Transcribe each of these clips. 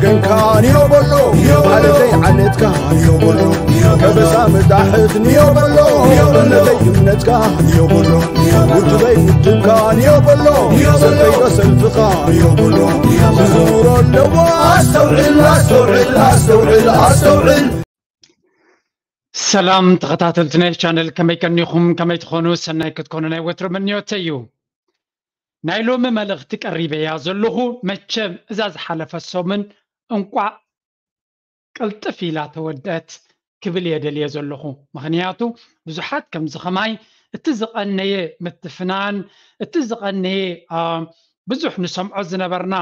ንዮ በሎ ዓለተይ ዓለትካ ንዮ በሎ ከበሳ መጣሕት ንዮ በሎ እምነተይ እምነትካ ንዮ በሎ ውድበይ ውድብካ ንዮ በሎ ሰልፈይ ዶ ሰልፍኻ ንዮ በሎ ዝዝውሮ ኣለዎ ኣስተውዕል ኣስተውዕል ኣስተውዕል ኣስተውዕል። ሰላም ተኸታተልቲ ናይ ቻነል፣ ከመይ ቀኒኹም? ከመይ ትኾኑ? ሰናይ ክትኮኑ ናይ ወትሩ ምንዮተይ እዩ። ናይ ሎሚ መልእኽቲ ቀሪበያ ዘለኹ። መቸም እዛ ዝሓለፈ ሰሙን እንቋዕ ቅልጥፍ ኢላ ተወደት ክብል እየ ደልየ ዘለኹ። ምኽንያቱ ብዙሓት ከምዚ ኸማይ እቲ ዝቐነየ ምትፍናን እቲ ዝቐነየ ብዙሕ ንሰምዖ ዝነበርና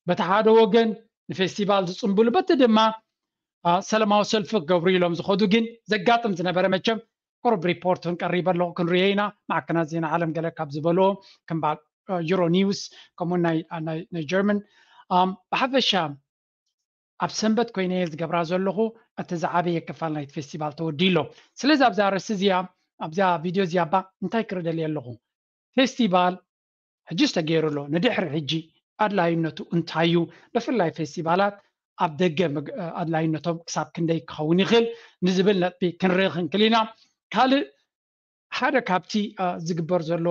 በቲ ሓደ ወገን ንፌስቲቫል ዝፅንብሉ በቲ ድማ ሰላማዊ ሰልፊ ክገብሩ ኢሎም ዝኸዱ ግን ዘጋጥም ዝነበረ መቸም ቁሩብ ሪፖርት ክንቀሪበ ኣለኹ ክንሪኦ ኢና። ማዕከናት ዜና ዓለም ገለ ካብ ዝበልዎ ከም ዩሮ ኒውስ ከምኡ ናይ ጀርመን ብሓፈሻ ኣብ ሰንበት ኮይነ እየ ዝገብራ ዘለኹ። እቲ ዝዓበየ ክፋል ናይቲ ፌስቲቫል ተወዲሎ። ስለዚ ኣብዛ ርእሲ እዚኣ ኣብዛ ቪድዮ እዚኣ ባ እንታይ ክርኢ ደልየ ኣለኹ? ፌስቲቫል ሕጂ ዝተገይሩ ኣሎ። ንድሕሪ ሕጂ ኣድላይነቱ እንታይ እዩ? ብፍላይ ፌስቲቫላት ኣብ ደገ ኣድላይነቶም ክሳብ ክንደይ ክኸውን ይኽእል ንዝብል ነጥቢ ክንርኢ ክንክል ኢና። ካልእ ሓደ ካብቲ ዝግበር ዘሎ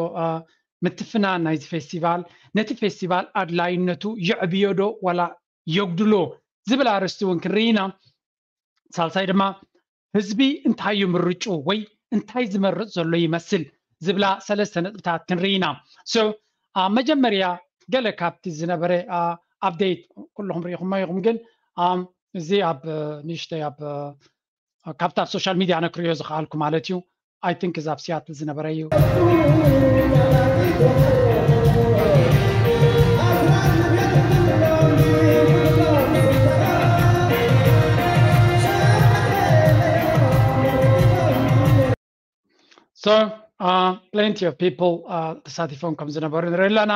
ምትፍናን ናይዚ ፌስቲቫል ነቲ ፌስቲቫል ኣድላይነቱ የዕብዮ ዶ ዋላ የጉድሎ ዝብል ኣርእስቲ እውን ክንርኢ ኢና። ሳልሳይ ድማ ህዝቢ እንታይ እዩ ምርጭኡ ወይ እንታይ ዝመርፅ ዘሎ ይመስል ዝብላ ሰለስተ ነጥብታት ክንርኢ ኢና። So ኣብ መጀመርያ ገለ ካብቲ ዝነበረ ኣፕዴት ኩልኹም ርኢኹሞ ኢኹም፣ ግን እዚ ኣብ ንእሽተይ ኣብ ካብቲ ኣብ ሶሻል ሚድያ ኣነ ክሪኦ ዝኸኣልኩ ማለት እዩ። I think እዛ ኣብ ሲያትል ዝነበረ እዩ። So plenty of people ተሳቲፎም ከም ዝነበሩ ንርኢ ኣለና።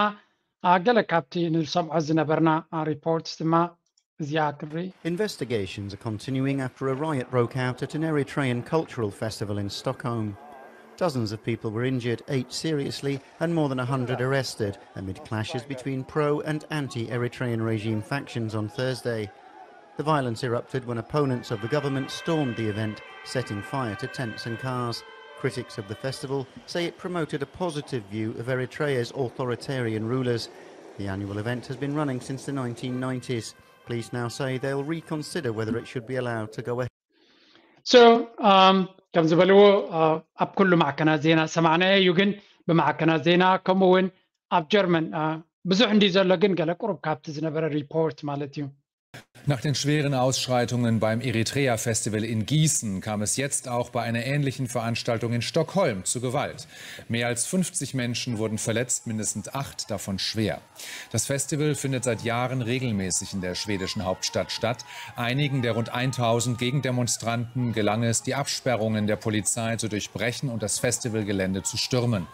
ገለ ካብቲ ንሰምዖ ዝነበርና ሪፖርትስ ድማ እዚኣ ክንርኢ። Investigations are continuing after a riot broke out at an Eritrean cultural festival in Stockholm. Dozens of people were injured, eight seriously, and more than a hundred arrested amid clashes between pro and anti Eritrean regime factions on Thursday. The violence erupted when opponents of the government stormed the event, setting fire to tents and cars. Critics of the festival say it promoted a positive view of Eritrea's authoritarian rulers. The annual event has been running since the nineteen nineties. Police now say they'll reconsider whether it should be allowed to go ahead. So ከም ዝበልዎ ኣብ ኩሉ ማዕከናት ዜና ሰማዕናዮ እዩ፣ ግን ብማዕከናት ዜና ከምኡ እውን ኣብ ጀርመን ብዙሕ እንዲ ዘሎ፣ ግን ገለ ቁሩብ ካብቲ ዝነበረ ሪፖርት ማለት እዩ። Nach den schweren Ausschreitungen beim Eritrea-Festival in Gießen kam es jetzt auch bei einer ähnlichen Veranstaltung in Stockholm zu Gewalt. Mehr als fünfzig Menschen wurden verletzt, mindestens acht davon schwer. Das Festival findet seit Jahren regelmäßig in der schwedischen Hauptstadt statt. Einigen der rund eintausend Gegendemonstranten gelang es, die Absperrungen der Polizei zu durchbrechen und das Festivalgelände zu stürmen.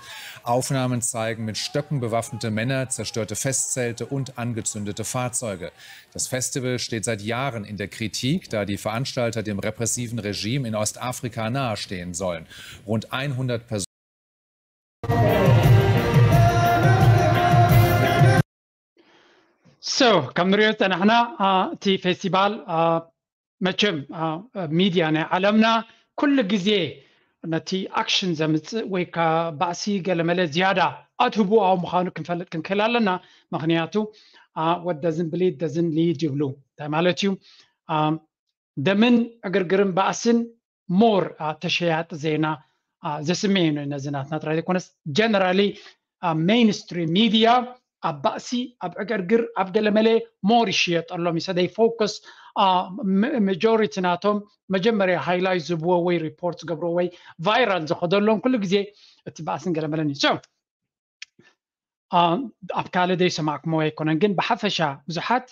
Aufnahmen zeigen mit Stöcken bewaffnete Männer, zerstörte Festzelte und angezündete Fahrzeuge. Das Festival steht seit Jahren in der Kritik, da die Veranstalter dem repressiven Regime in Ostafrika nahestehen sollen. Rund hundert Personen So ከም ንሪኦ ዝፀናሕና እቲ ፌስቲቫል መቸም ሚድያ ናይ ዓለምና ኩሉ ግዜ ነቲ ኣክሽን ዘምፅእ ወይ ከዓ ባእሲ ገለመለ ዝያዳ ኣትህቡኣዊ ምዃኑ ክንፈልጥ ክንክእል ኣለና። ምክንያቱ what doesn't bleed doesn't lead ይብሉ። እንታይ ማለት እዩ? ደምን ዕግርግርን ባእስን ሞር ተሸያጢ ዜና ዘስምዕ እዩ። ነዚ ናትና ጥራይ ዘይኮነስ ጀነራሊ ሜይንስትሪም ሚድያ ኣብ ባእሲ ኣብ ዕግርግር ኣብ ገለመለ ሞር ይሽየጠሎም እዩ። ሰደይ ፎከስ ማጆሪቲ ናቶም መጀመርያ ሃይላይት ዝብዎ ወይ ሪፖርት ዝገብርዎ ወይ ቫይራል ዝኸደሎም ኩሉ ግዜ እቲ ባእስን ገለመለን እዩ። ኣብ ካልእ ዘይሰማዕኩሞ ኣይኮነን፣ ግን ብሓፈሻ ብዙሓት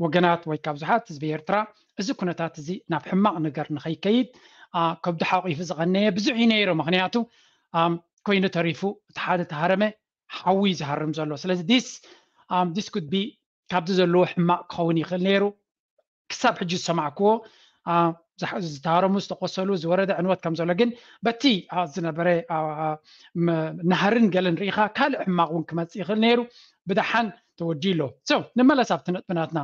ወገናት ወይ ካብ ብዙሓት ህዝቢ ኤርትራ እዚ ኩነታት እዚ ናብ ሕማቕ ነገር ንኸይከይድ ከብዱ ሓቂፉ ዝቐነየ ብዙሕ እዩ ነይሩ። ምክንያቱ ኮይኑ ተሪፉ እቲ ሓደ ተሃረመ ሓዊ ዝሃርም ዘሎ። ስለዚ this this could be ካብዚ ዘለዎ ሕማቕ ክኸውን ይኽእል ነይሩ። ክሳብ ሕጂ ዝሰማዕክዎ ዝተሃረሙ፣ ዝተቆሰሉ፣ ዝወረደ ዕንወት ከም ዘሎ ግን በቲ ዝነበረ ናህርን ገለን ርኢኻ ካልእ ሕማቕ እውን ክመፅእ ይኽእል ነይሩ። ብደሓን ተወዲሎ። So ንመለስ ኣብቲ ነጥቢ ናትና።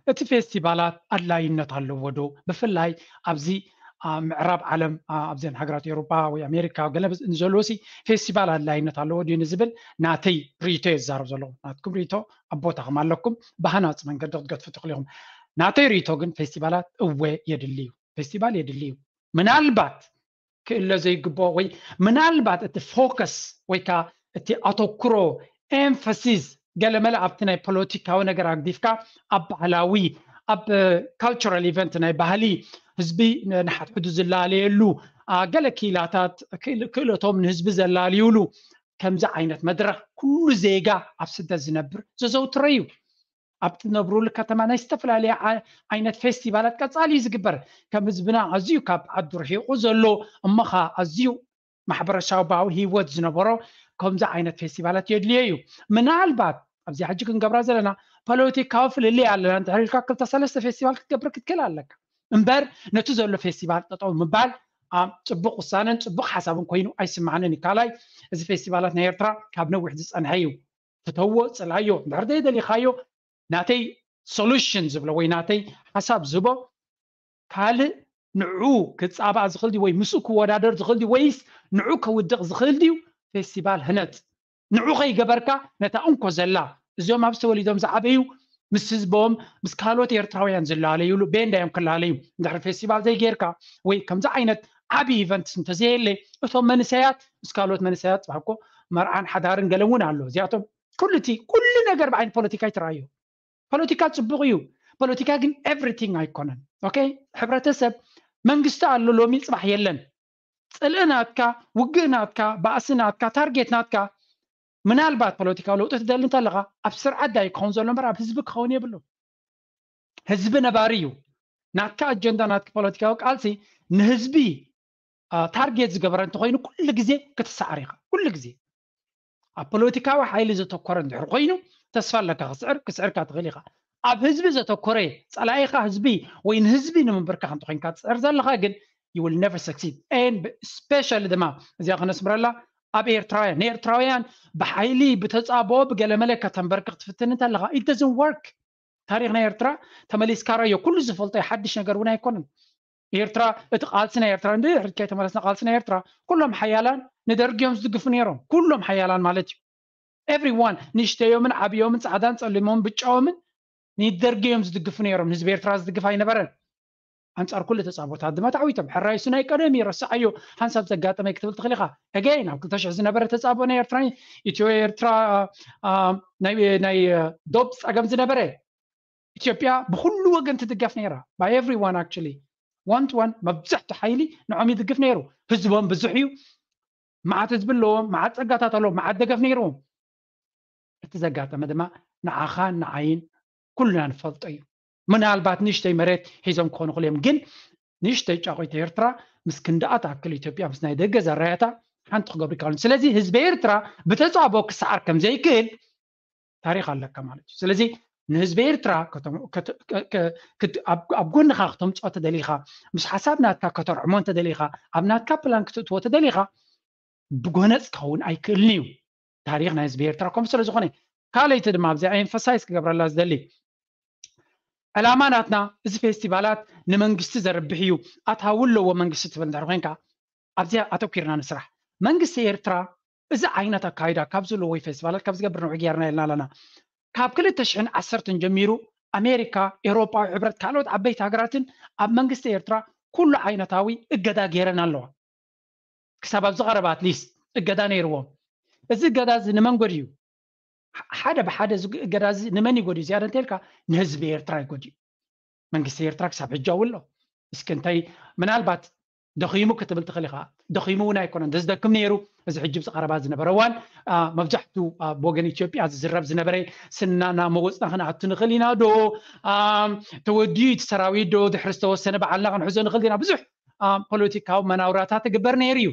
እቲ ፌስቲቫላት ኣድላይነት ኣለዎ ዶ? ብፍላይ ኣብዚ ምዕራብ ዓለም፣ ኣብዘን ሃገራት ኤውሮጳ ወይ ኣሜሪካ ገለ ንዘለዎ ሲ ፌስቲቫል ኣድላይነት ኣለዎ ድዩ ንዝብል ናተይ ርእይቶ እየ ዝዛረብ ዘለኹ። ናትኩም ርእይቶ ኣብ ቦታኹም ኣለኩም፣ ብሃናፂ መንገዲ ክትገድፉ ትኽእሉ ኢኹም። ናተይ ርእይቶ ግን ፌስቲቫላት እወ የድሊ እዩ። ፌስቲቫል የድሊ እዩ። ምናልባት ክእለ ዘይግብኦ ወይ ምናልባት እቲ ፎከስ ወይ ከዓ እቲ ኣተኩሮ ኤምፈሲስ ገለመለ ኣብቲ ናይ ፖለቲካዊ ነገር ኣግዲፍካ ኣብ ባህላዊ ኣብ ካልቸራል ኢቨንት ናይ ባህሊ ህዝቢ ንሓድሕዱ ዝላለየሉ ገለ ክኢላታት ክእለቶም ንህዝቢ ዘላለዩሉ ከምዚ ዓይነት መድረኽ ኩሉ ዜጋ ኣብ ስደት ዝነብር ዘዘውትሮ እዩ። ኣብ ትነብሩሉ ከተማ ናይ ዝተፈላለየ ዓይነት ፌስቲቫላት ቀፃሊ እዩ ዝግበር። ከም ህዝብና ኣዝዩ ካብ ዓዱ ርሒቑ ዘሎ እሞ ኸዓ ኣዝዩ ማሕበረሰባዊ ህይወት ዝነበሮ ከምዚ ዓይነት ፌስቲቫላት የድልዮ እዩ። ምናልባት ኣብዚ ሕጂ ክንገብራ ዘለና ፖለቲካዊ ፍልልይ ኣለና እንድሕር ኢልካ ክልተ ሰለስተ ፌስቲቫል ክትገብር ክትክእል ኣለካ እምበር ነቲ ዘሎ ፌስቲቫል ጠጠው ምባል ጽቡቅ ውሳነን ጽቡቅ ሓሳብን ኮይኑ ኣይስማዓንን እዩ። ካልኣይ እዚ ፌስቲቫላት ናይ ኤርትራ ካብ ነዊሕ ዝጸንሐ እዩ። ፍተዎ፣ ጽላዮ፣ እንድሕር ዘይደሊኻዮ ናተይ ሶሉሽን ዝብሎ ወይ ናተይ ሓሳብ ዝህቦ ካልእ ንዑ ክጻባእ ዝኽእል ድዩ ወይ ምስኡ ክወዳደር ዝኽእል ድዩ ወይስ ንዑ ከውድቕ ዝኽእል ድዩ? ፌስቲቫል ህነጽ። ንዑ ከይገበርካ ነታ እንኮ ዘላ እዚኦም ኣብዚ ተወሊዶም ዝዓበዩ ምስ ህዝቦም ምስ ካልኦት ኤርትራውያን ዝላለዩሉ ቤንዳ እዮም ክላለዩ። እንድሕሪ ፌስቲቫል ዘይጌርካ ወይ ከምዚ ዓይነት ዓቢ ኢቨንትስ እንተዘየለ እቶም መንሰያት ምስ ካልኦት መንሰያት ጽባሕ እኮ መርዓን ሓዳርን ገለን እውን ኣሎ። እዚኣቶም ኩሉ እቲ ኩሉ ነገር ብዓይኒ ፖለቲካ ይትረኣዮ። ፖለቲካ ጽቡቕ እዩ። ፖለቲካ ግን ኤቭሪቲንግ ኣይኮነን። ኦኬ፣ ሕብረተሰብ መንግስቲ ኣሎ ሎሚ ጽባሕ የለን። ጽልኢ ናትካ፣ ውግእ ናትካ፣ ባእሲ ናትካ፣ ታርጌት ናትካ ምናልባት ፖለቲካዊ ለውጢ ትደሊ እንተለኻ ኣብ ስርዓት ዳዩ ክኸውን ዘሎ እምበር ኣብ ህዝቢ ክኸውን የብሉ። ህዝቢ ነባሪ እዩ። ናትካ ኣጀንዳ ናትካ ፖለቲካዊ ቃልሲ ንህዝቢ ታርጌት ዝገበረ እንተኮይኑ ኩሉ ግዜ ክትሰዓር ኢኻ። ኩሉ ግዜ ኣብ ፖለቲካዊ ሓይሊ ዘተኮረ እንድሕር ኮይኑ ተስፋ ኣለካ ክስዕር ክስዕርካ ትኽእል ኢኻ። ኣብ ህዝቢ ዘተኮረ ጸላኢኻ ህዝቢ ወይ ንህዝቢ ንምንብርካኽ እንተኮይንካ ትስዕር ዘለኻ ግን you will never succeed and especially ድማ እዚኣ ክነስምረላ ኣብ ኤርትራውያን ንኤርትራውያን ብሓይሊ ብተጻብኦ ብገለመለ ከተንበርክኽ ትፍትን እንተለኻ it doesn't work። ታሪኽ ናይ ኤርትራ ተመሊስካ ረዮ ኩሉ ዝፈልጦ ሓድሽ ነገር እውን ኣይኮነን። ኤርትራ እቲ ቃልሲ ናይ ኤርትራ እንድሕር ከይተመለስና ቃልሲ ናይ ኤርትራ ኩሎም ሓያላን ንደርጊ እዮም ዝድግፉ ነይሮም። ኩሎም ሓያላን ማለት እዩ። ኤቭሪዋን ንእሽተዮምን ዓብዮምን ፃዕዳን ፀሊሞምን ብጫዎምን ንደርጊ እዮም ዝድግፉ ነይሮም። ንህዝቢ ኤርትራ ዝድግፍ ኣይነበረን። ኣንፃር ኩሉ ተፃቦታት ድማ ተዓዊቶም። ሕራይ እሱ ናይ ቀደም እዩ ረስዓዮ ሓንሳብ ዘጋጠመ ክትብል ትኽእል ኢኻ። ኣገይን ኣብ ክልተ ሽሕ ዝነበረ ተፃቦ ናይ ኤርትራ ኢትዮ ኤርትራ ናይ ዶብ ፀገም ዝነበረ ኢትዮጵያ ብኩሉ ወገን ትድገፍ ነይራ by everyone actually one to one መብዛሕቱ ሓይሊ ንዖም ይድግፍ ነይሩ። ህዝቦም ብዙሕ እዩ። መዓት ህዝቢ ኣለዎም፣ መዓት ፀጋታት ኣለዎም፣ መዓት ደገፍ ነይርዎም። እቲ ዘጋጠመ ድማ ንዓኻን ንዓይን ኩልና ንፈልጦ እዩ። ምናልባት ንእሽተይ መሬት ሒዞም ክኾኑ ክእል እዮም ግን ንእሽተይ ጫቑት ኤርትራ ምስ ክንድኣ ትኣክል ኢትዮጵያ ምስ ናይ ደገ ዘራያታ ሓንቲ ክገብሩ ይከኣሉ። ስለዚ ህዝቢ ኤርትራ ብተፃቦ ክሰዓር ከም ዘይክእል ታሪኽ ኣለካ ማለት እዩ። ስለዚ ንህዝቢ ኤርትራ ኣብ ጎንኻ ክተምፅኦ ተደሊኻ ምስ ሓሳብ ናትካ ከተርዕሞ እንተደሊኻ ኣብ ናትካ ፕላን ክትእትዎ ተደሊኻ ብጎነፅ ክኸውን ኣይክእልን እዩ። ታሪኽ ናይ ህዝቢ ኤርትራ ከምኡ ስለ ዝኾነ ካልኣይቲ ድማ ኣብዚኣ ኤምፈሳይዝ ክገብረላ ዝደሊ ዕላማ ናትና እዚ ፌስቲቫላት ንመንግስቲ ዘርብሕ እዩ ኣታዊ ኣለዎ መንግስቲ ትብል እንድሕር ኮይንካ ኣብዚኣ ኣተኪርና ንስራሕ። መንግስቲ ኤርትራ እዚ ዓይነት ኣካይዳ ካብ ዘለዎ ፌስቲቫላት ካብ ዝገብር ንውሕ ጌርና ኢልና ኣለና። ካብ ክልተ ሽሕን ዓሰርተን ጀሚሩ ኣሜሪካ፣ ኤውሮጳዊ ሕብረት፣ ካልኦት ዓበይቲ ሃገራትን ኣብ መንግስቲ ኤርትራ ኩሉ ዓይነታዊ እገዳ ገይረን ኣለዋ። ክሳብ ኣብዚ ቀረባ ኣትሊስት እገዳ ነይርዎም። እዚ እገዳ እዚ ንመን ጎድዩ? ሓደ ብሓደ እገዳ እዚ ንመን ይጎድዩ? ዝያዳ እንተልካ ንህዝቢ ኤርትራ ይጎድዩ። መንግስቲ ኤርትራ ክሳብ ሕጂ ኣው ኣሎ። እስኪ እንታይ ምናልባት ደኺሙ ክትብል ትኽእል ኢኻ። ደኺሙ እውን ኣይኮነን፣ ዘዝደክም ነይሩ። እዚ ሕጂ ብዚ ቀረባ ዝነበረ እዋን መብዛሕቱ ኣብ ወገን ኢትዮጵያ ዝዝረብ ዝነበረ ስናና መወፅና ክንኣቱ ንኽእል ኢና ዶ? ተወዲኡ እቲ ሰራዊት ዶ ድሕሪ ዝተወሰነ በዓልና ክንሕዞ ንኽእል ኢና? ብዙሕ ፖለቲካዊ መናውራታት ትግበር ነይሩ እዩ።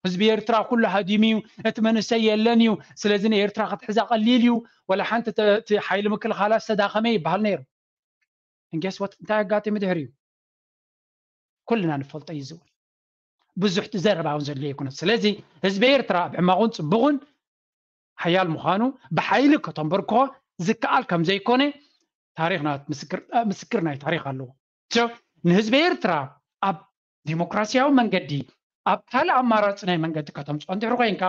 ህዝቢ ኤርትራ ኩሉ ሃዲሙ እዩ፣ እቲ መንእሰይ የለን እዩ። ስለዚ ንኤርትራ ክትሕዛ ቀሊል እዩ፣ ወላ ሓንቲ እቲ ሓይሊ ምክልኻላ ዝተዳኸመ ይበሃል ነይሩ። ንጌስወት እንታይ ኣጋጢሙ ድሕሪኡ ኩልና ንፈልጦ እዩ ዝብል ብዙሕ ዘረባ እውን ዘድልዮ ኣይኮነን። ስለዚ ህዝቢ ኤርትራ ኣብ ሕማቑን ፅቡቕን ሓያል ምዃኑ ብሓይሊ ከተንበርክኾ ዝከኣል ከም ዘይኮነ ታሪኽና ምስክር ምስክር ናይ ታሪኽ ኣለዎ። ንህዝቢ ኤርትራ ኣብ ዲሞክራሲያዊ መንገዲ ኣብ ካልእ ኣማራፂ ናይ መንገዲ ከተምፅኦ እንድሕር ኮይንካ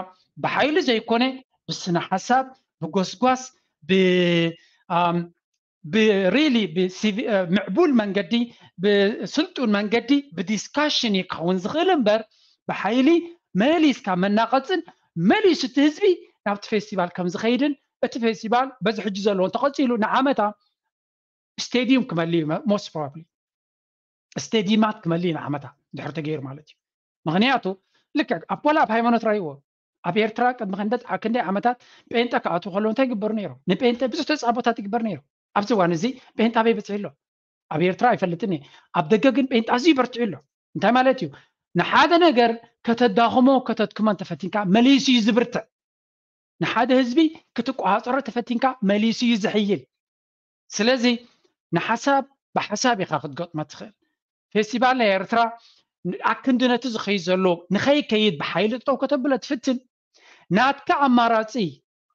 ብሓይሊ ዘይኮነ ብስነ ሓሳብ ብጎስጓስ ብሪሊ ምዕቡል መንገዲ ብስልጡን መንገዲ ብዲስካሽን እዩ ክኸውን ዝኽእል እምበር ብሓይሊ መሊስካ መናቐፅን መሊሱ እቲ ህዝቢ ናብቲ ፌስቲቫል ከም ዝኸይድን እቲ ፌስቲቫል በዚ ሕጂ ዘለዎ እንተቐፂሉ ንዓመታ ስቴዲዩም ክመልእ እዩ most probably ስቴዲማት ክመልእ እዩ ንዓመታ ድሕር ተገይሩ ማለት እዩ። ምክንያቱ ልክዕ ኣብ ወላ ኣብ ሃይማኖት ራይዎ ኣብ ኤርትራ ቅድሚ ክንደይ ዓመታት ጴንጠ ክኣትዉ ከለዉ እንታይ ይግበሩ ነይሮም? ንጴንጠ ብዙሕ ተፃቦታት ይግበር ነይሩ። ኣብዚ እዋን እዚ ጴንጠ ኣበይ በፂሑ ኣሎ? ኣብ ኤርትራ ኣይፈልጥን እየ። ኣብ ደገ ግን ጴንጠ ኣዝዩ በርቲዑ ኣሎ። እንታይ ማለት እዩ? ንሓደ ነገር ከተዳኽሞ ከተድክሞ እንተፈቲንካ መሊሱ እዩ ዝብርትዕ። ንሓደ ህዝቢ ክትቆፃፀሮ ተፈቲንካ መሊሱ እዩ ዝሕይል። ስለዚ ንሓሳብ ብሓሳብ ኢኻ ክትገጥሞ ትኽእል። ፌስቲቫል ናይ ኤርትራ ኣክንዲ ነቲ ዝኸይድ ዘሎ ንኸይከይድ ብሓይሊ ጠጠው ከተብሎ ትፍትን ናትካ ኣማራፂ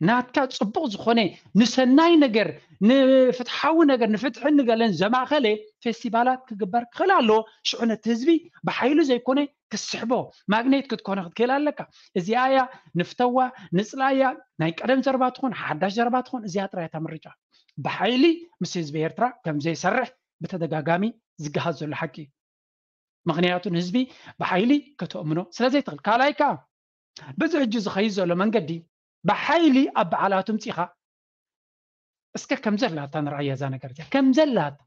ናትካ ፅቡቕ ዝኾነ ንሰናይ ነገር ንፍትሓዊ ነገር ንፍትሕን ንገለን ዘማእኸለ ፌስቲቫላት ክግበር ክኽእል ኣለዎ። ሽዑ ነቲ ህዝቢ ብሓይሉ ዘይኮነ ክስሕቦ ማግኔት ክትኮነ ክትክእል ኣለካ። እዚኣ እያ ንፍተዋ ንፅላያ ናይ ቀደም ዘረባ ትኾን ሓዳሽ ዘረባ ትኾን እዚኣ ጥራይ እታ ምርጫ። ብሓይሊ ምስ ህዝቢ ኤርትራ ከም ዘይሰርሕ ብተደጋጋሚ ዝገሃዝ ዘሎ ሓቂ እዩ። ምክንያቱ ንህዝቢ ብሓይሊ ከተእምኖ ስለ ዘይትኽእል። ካልኣይ ከዓ በዚ ሕጂ ዝኸይድ ዘሎ መንገዲ ብሓይሊ ኣብ በዓላቱ ምፂኻ እስከ ከም ዘላታ ንርኣያ እዛ ነገር እዚኣ ከም ዘላታ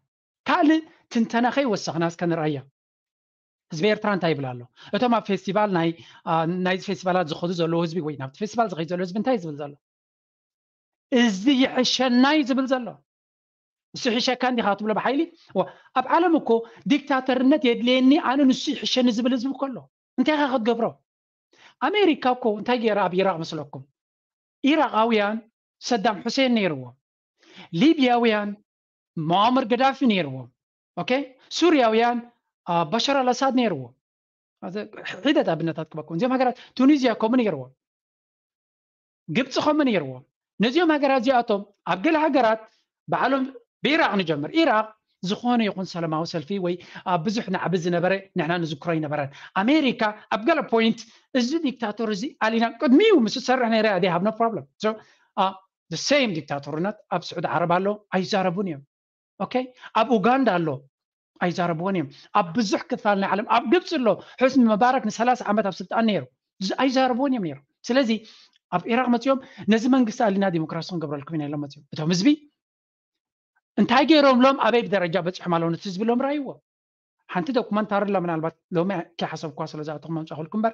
ካልእ ትንተና ከይወሰኽና እስከ ንርኣያ። ህዝቢ ኤርትራ እንታይ ይብል ኣሎ? እቶም ኣብ ፌስቲቫል ናይ ናይዚ ፌስቲቫላት ዝኸዱ ዘለዉ ህዝቢ ወይ ናብቲ ፌስቲቫል ዝኸይድ ዘሎ ህዝቢ እንታይ ዝብል ዘሎ? እዚ ይሕሸና እዩ ዝብል ዘሎ። ንሱ ይሕሸካ እንዲኻ ትብሎ ብሓይሊ? ኣብ ዓለም እኮ ዲክታተርነት የድልየኒ ኣነ ንሱ ይሕሸኒ ዝብል ህዝቢ እኮ ኣሎ። እንታይ ኢኻ ክትገብሮ? ኣሜሪካ እኮ እንታይ ገይራ ኣብ ኢራቕ መስለኩም? ኢራቓውያን ሰዳም ሑሴን ነይርዎም፣ ሊብያውያን ሙዓመር ገዳፊ ነይርዎም፣ ኦኬ፣ ሱርያውያን ባሻር ኣልኣሳድ ነይርዎም። ሒደት ኣብነታት ክበኩም እዚኦም ሃገራት ቱኒዝያ ከምኡ ነይርዎም፣ ግብፂ ከምኡ ነይርዎም። ነዚኦም ሃገራት እዚኣቶም ኣብ ገለ ሃገራት ባዕሎም ብኢራቅ ንጀምር። ኢራቅ ዝኾነ ይኹን ሰላማዊ ሰልፊ ወይ ኣብ ብዙሕ ናዕቢ ዝነበረ ንሕና ንዝክሮ ኣይነበረን። ኣሜሪካ ኣብ ገለ ፖይንት እዚ ዲክታቶር እዚ ኣሊና ቅድሚኡ ምስ ዝሰርሕ ነይረ they have no problem። So the same ዲክታቶርነት ኣብ ስዑዲ ዓረብ ኣሎ ኣይዛረቡን እዮም። ኦኬ ኣብ ኡጋንዳ ኣሎ ኣይዛረብዎን እዮም። ኣብ ብዙሕ ክፋል ናይ ዓለም ኣብ ግብፂ ኣሎ ሕስኒ መባረክ ንሰላሳ ዓመት ኣብ ስልጣን ነይሩ ኣይዛረብዎን እዮም ነይሩ። ስለዚ ኣብ ኢራቅ መፅኦም ነዚ መንግስቲ ኣሊና ዲሞክራሲ ክንገብረልኩም ኢና ኢሎም መፅኦም እቶም ህዝቢ እንታይ ገይሮምሎም ኣበይ ደረጃ በፂሖም ኣለዉ ነቲ ህዝቢ ሎም ራይዎ። ሓንቲ ዶኩመንታሪ ላ ምናልባት ሎሚ ከይሓሰብኳ ስለ ዝኣተኹ መምፃእኩልኩም እምበር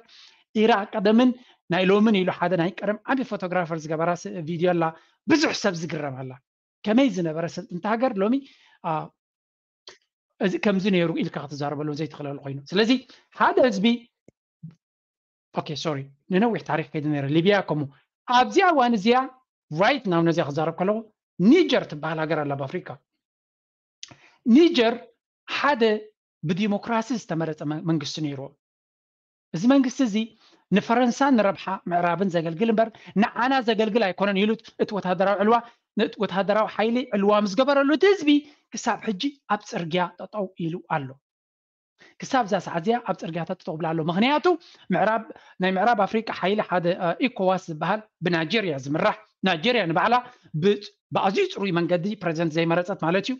ኢራቅ ቀደምን ናይ ሎምን ኢሉ ሓደ ናይ ቀደም ዓብዪ ፎቶግራፈር ዝገበራ ቪድዮ ኣላ ብዙሕ ሰብ ዝግረም ኣላ ከመይ ዝነበረ ስልጥንቲ ሃገር ሎሚ እዚ ከምዚ ነይሩ ኢልካ ክትዛረበሉ ዘይትኽእለሉ ኮይኑ ስለዚ ሓደ ህዝቢ ኦኬ ሶሪ ንነዊሕ ታሪክ ከይደ ነረ ሊብያ ከምኡ ኣብዚኣ እዋን እዚኣ right now ነዚኣ ክዛረብ ከለኹ ኒጀር ትበሃል ሃገር ኣላ ኣብ ኣፍሪካ። ኒጀር ሓደ ብዲሞክራሲ ዝተመረፀ መንግስቲ ነይርዎ። እዚ መንግስቲ እዚ ንፈረንሳን ንረብሓ ምዕራብን ዘገልግል እምበር ንዓና ዘገልግል ኣይኮነን ኢሉ እቲ ወታደራዊ ዕልዋ ወታደራዊ ሓይሊ ዕልዋ ምስ ገበረሉ እቲ ህዝቢ ክሳብ ሕጂ ኣብ ፅርግያ ጠጠው ኢሉ ኣሎ። ክሳብ እዛ ሰዓት እዚኣ ኣብ ፅርግያታት ጠጠው ብላ ኣሎ። ምክንያቱ ምዕራብ ናይ ምዕራብ ኣፍሪቃ ሓይሊ ሓደ ኢኮዋስ ዝበሃል ብናይጀርያ ዝምራሕ ናይጀርያ ንባዕላ ብኣዝዩ ፅሩይ መንገዲ ፕረዚደንት ዘይመረፀት ማለት እዩ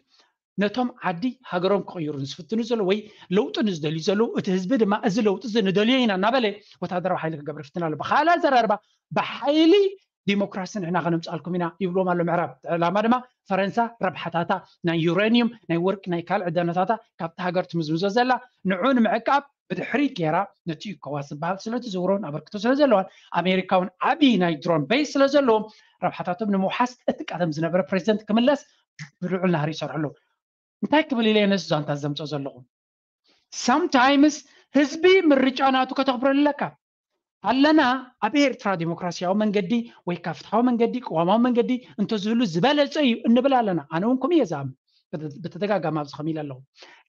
ነቶም ዓዲ ሃገሮም ክቕይሩ ዝፍትኑ ዘለዉ ወይ ለውጢ ንዝደልዩ ዘለዉ እቲ ህዝቢ ድማ እዚ ለውጢ እዚ ንደልዮ ኢና እናበለ ወታደራዊ ሓይሊ ክገብር ይፍትን ኣሎ። ብካልእ ኣዘራርባ ብሓይሊ ዲሞክራሲ ንሕና ከነምፅኣልኩም ኢና ይብልዎም ኣሎ ምዕራብ። ዕላማ ድማ ፈረንሳ ረብሓታታ ናይ ዩሬኒየም ናይ ወርቂ ናይ ካልእ ዕደናታታ ካብቲ ሃገር ትምዝምዞ ዘላ ንዑ ንምዕቃብ ብድሕሪት ገይራ ነቲ ኢኮዋስ ዝበሃል ስለትዝውሮን ኣበርክቶ ስለ ዘለዋን ኣሜሪካ እውን ዓብዪ ናይ ድሮን ቤዝ ስለ ዘለዎም ረብሓታቶም ንምውሓስ እቲ ቀደም ዝነበረ ፕሬዚደንት ክምለስ ብልዑል ናህሪ ይሰርሑ ኣለዉ። እንታይ ክብል ኢለ ነዚ ዛንታ ዘምፅኦ ዘለኹ sometimes ህዝቢ ምርጫ ናቱ ከተኽብረሉ ኣለካ ኣለና ኣብ ኤርትራ ዲሞክራሲያዊ መንገዲ ወይ ካብ ፍትሓዊ መንገዲ ቅዋማዊ መንገዲ እንተዝህሉ ዝበለፀ እዩ እንብል ኣለና። ኣነ እውን ከምኡ እየ ዝኣምን። ብተደጋጋሚ ኣብዚ ከም ኢለ ኣለኹ።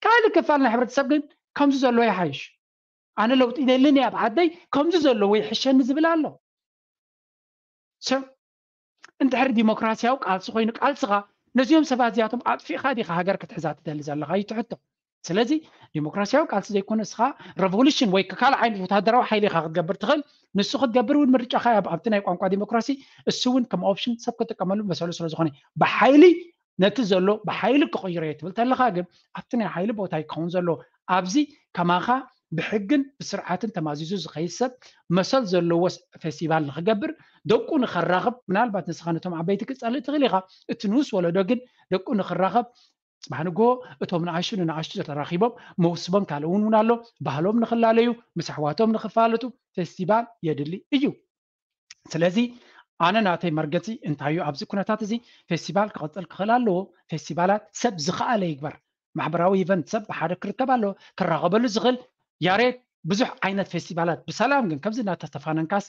ካልእ ክፋል ናይ ሕብረተሰብ ግን ከምዚ ዘለዎ ይሓይሽ። ኣነ ለውጢ ይደልን እየ ኣብ ዓደይ ከምዚ ዘለዎ ይሕሸኒ ዝብል ኣሎ። እንድሕር ዲሞክራሲያዊ ቃልሲ ኮይኑ ቃልስኻ ነዚኦም ሰባት እዚኣቶም ኣጥፊእካ ዲካ ሃገር ክትሕዛ ትደሊ ዘለካ እዩ ትሕቶ። ስለዚ ዲሞክራሲያዊ ቃልሲ ዘይኮነ እስኻ ሬቮሉሽን ወይ ካልእ ዓይነት ወታደራዊ ሓይሊ ኢኻ ክትገብር ትኽእል። ንሱ ክትገብር እውን ምርጫኻ እዩ ኣብቲ ናይ ቋንቋ ዲሞክራሲ። እሱ እውን ከም ኦፕሽን ሰብ ክጥቀመሉ መሰሉ ስለ ዝኾነ ብሓይሊ ነቲ ዘሎ ብሓይሊ ክቕይሮ እየ ትብል ተለኻ ግን ኣብቲ ናይ ሓይሊ ቦታ ይከውን ዘሎ። ኣብዚ ከማኻ ብሕግን ብስርዓትን ተማዚዙ ዝኸይድ ሰብ መሰል ዘለዎ ፌስቲቫል ንክገብር ደቁ ንኸራኽብ ምናልባት ንስኻ ነቶም ዓበይቲ ክትጸልእ ትኽእል ኢኻ። እቲ ንኡስ ወለዶ ግን ደቁ ንክራኸብ ጽባሕ ንግሆ እቶም ንኣሽቱ ንንኣሽቱ ተራኺቦም መውስቦም ካልእ እውን እውን ኣሎ። ባህሎም ንክላለዩ ምስ ኣሕዋቶም ንክፋለጡ ፌስቲቫል የድሊ እዩ። ስለዚ ኣነ ናተይ መርገፂ እንታይ እዩ ኣብዚ ኩነታት እዚ ፌስቲቫል ክቐፅል ክኽእል ኣለዎ። ፌስቲቫላት ሰብ ዝኸኣለ ይግበር። ማሕበራዊ ኢቨንት ሰብ ብሓደ ክርከብ ኣለዎ፣ ክራኸበሉ ዝኽእል። ያሬድ ብዙሕ ዓይነት ፌስቲቫላት ብሰላም ግን ከምዚ እናተተፋነንካስ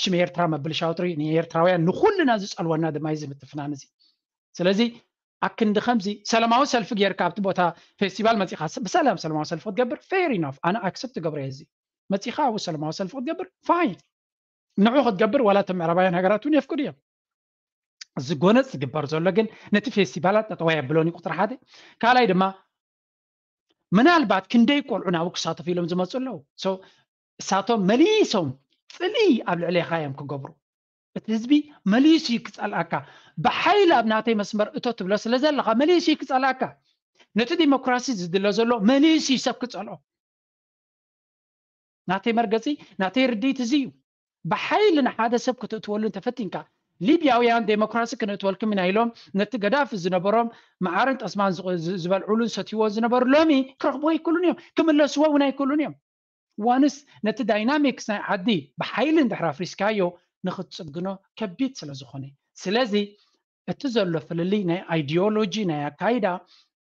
ሽም ኤርትራ መብል ሻውጥሪ ንኤርትራውያን ንኩልና ዝፀልወና ድማ እዩ ዝምትፍናን እዚ። ስለዚ ኣክንዲ ከምዚ ሰላማዊ ሰልፊ ጌርካ ኣብቲ ቦታ ፌስቲቫል መፂኻ ብሰላም ሰላማዊ ሰልፊ ክትገብር fair enough ኣነ ኣክሰፕት ትገብረ እዚ መፂኻ ኣብኡ ሰላማዊ ሰልፊ ክትገብር ፋይን። ንዑ ክትገብር ዋላ እቶም ምዕራባውያን ሃገራት እውን የፍቅዱ እዮም። ዝጎነፅ ዝግበር ዘሎ ግን ነቲ ፌስቲቫላት ጠጠዋ የብሎን እዩ ቁፅሪ ሓደ። ካልኣይ ድማ ምናልባት ክንደይ ቆልዑ ናብኡ ክሳተፉ ኢሎም ዝመፁ ኣለዉ። እሳቶም መሊሶም ፅልኢ ኣብ ልዕሌኻ እዮም ክገብሩ። እቲ ህዝቢ መሊሱ እዩ ክፀልኣካ። ብሓይሊ ኣብ ናተይ መስመር እቶ ትብሎ ስለ ዘለኻ መሊሱ እዩ ክፀልኣካ። ነቲ ዲሞክራሲ ዝድለ ዘሎ መሊሱ እዩ ሰብ ክፀልኦ። ናተይ መርገፂ ናተይ ርድኢት እዚ እዩ። ብሓይሊ ንሓደ ሰብ ክትእትወሉ እንተፈቲንካ ሊብያውያን ዴሞክራሲ ክነእትወልኩም ኢና ኢሎም ነቲ ገዳፊ ዝነበሮም መዓርን ጠስማን ዝበልዑሉን ሰትይዎ ዝነበሩ ሎሚ ክረኽቡ ኣይክእሉን እዮም፣ ክምለስዎ እውን ኣይክእሉን እዮም። ዋንስ ነቲ ዳይናሚክስ ናይ ዓዲ ብሓይሊ እንድሕር ኣፍሪስካዮ ንክትፅግኖ ከቢድ ስለ ዝኾነ። ስለዚ እቲ ዘሎ ፍልልይ ናይ ኣይዲዮሎጂ ናይ ኣካይዳ